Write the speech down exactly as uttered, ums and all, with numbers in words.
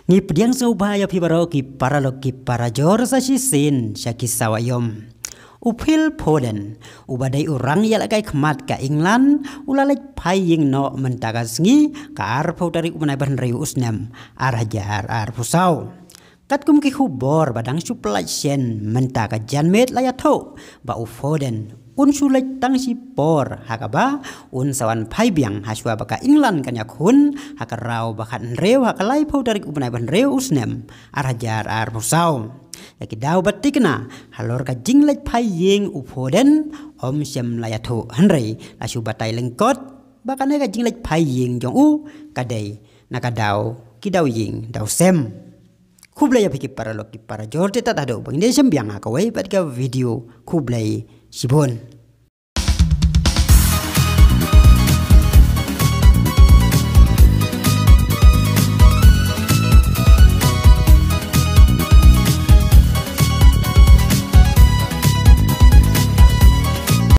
Ngi pdiang sngewbha ïa phi baroh ki paralok ki parajor sa shisien sha ki sawa ïom. U Phil Foden, uba dei u rang ïalehkai khmat ka England, u la leit phai ïing noh mynta ka sngi, ka arphew tarik u bnai ba hynriew u snem, ar hajar arphew saw. Katkum ki khubor ba dang shu pynlait shen mynta ka janmiet la ïathuh ba u Foden un shu leit tang shi por ha kaba un sa wan phai biang hashwa ba ka England kan ïakhun ha ka round ba khathynriew ha ka laiphew tarik u bnai ba hynriew u snem, ar hajar arphew saw. Ïa ki daw ba tikna halor ka jingleit phai ïing u Foden, ym shym la ïathuh, hynrei la shu batai lyngkot ba kane ka jingleit phai ïing jong u ka dei na ka daw ki daw ïing daw sem. Khublei ïa phi ki paralok ki parajor, te tad haduh ba ngin ïashem biang ha kawei pat ka video, khublei shibun.